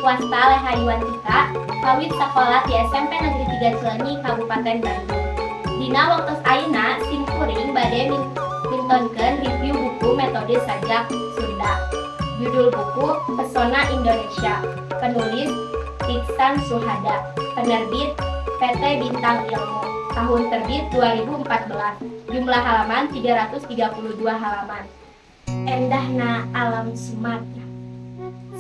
Wasta Leha Yuantika, kawit sakola di SMP Negeri 3 Cileunyi, Kabupaten Bandung. Dina waktos ayeuna sim kuring bade mintonkeun review buku metode sajak Sunda. Judul buku Pesona Indonesia. Penulis Iksan Suhada. Penerbit PT Bintang Ilmu. Tahun terbit 2014. Jumlah halaman 332 halaman. Endahna alam Sumatera.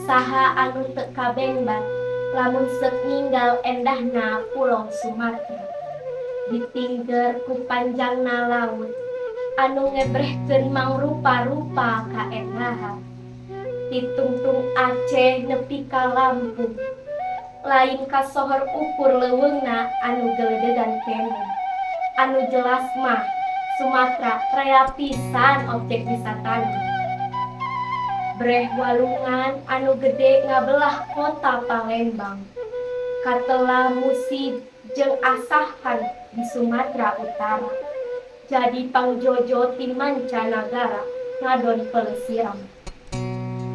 Saha anu teu kabengbat lamun seuk ninggal endahna Pulau Sumatera? Ditingger ku panjangna laut anu ngebrehkeun mangrupa-rupa kaendahan. Ditungtung Aceh nepi ka Lampung. Lain kasohor ukur leuweungna anu geledegan keneh. Anu jelas mah Sumatera rea pisan objek wisatana. Breh walungan anu gede ngabelah kota Palembang. Katela Musi jeung Asahan di Sumatera Utara. Jadi pangjojo ti mancanagara ngadon pelesiran.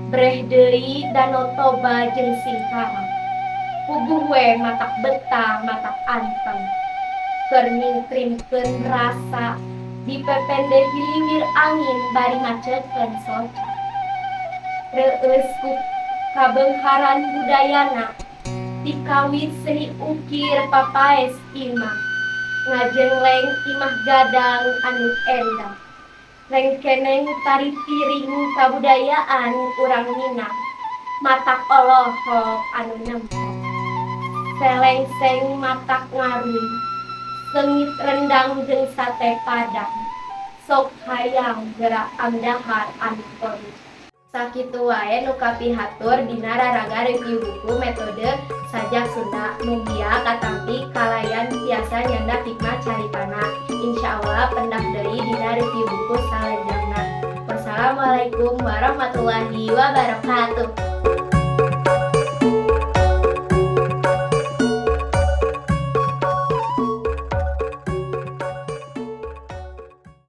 Breh deui Danau Toba jeung Singkarak. Puguh we matak betah, matak anteng. Keur nyingkrimkeun rasa dipepende hiliwir angin bari macekeun soca. Reueus ku kabeungharan budayana, tikawit seni ukir papaes imah ngajengleng Imah Gadang anu endah. Rengkeneng tari piring kabudayaan urang Minang matak olohok anu nempo. Selengseng matak ngaruy, seungit rendang jeung sate padang sok hayang geura amdahar anu korut. Sakitu wae nu kapihatur dina raraga review buku metode sajak Sunda. Mugia katampi kalayan tiasa nyandak hikmah caritana. Insyaallah pendak deui dina review buku salajengna. Wassalamualaikum warahmatullahi wabarakatuh.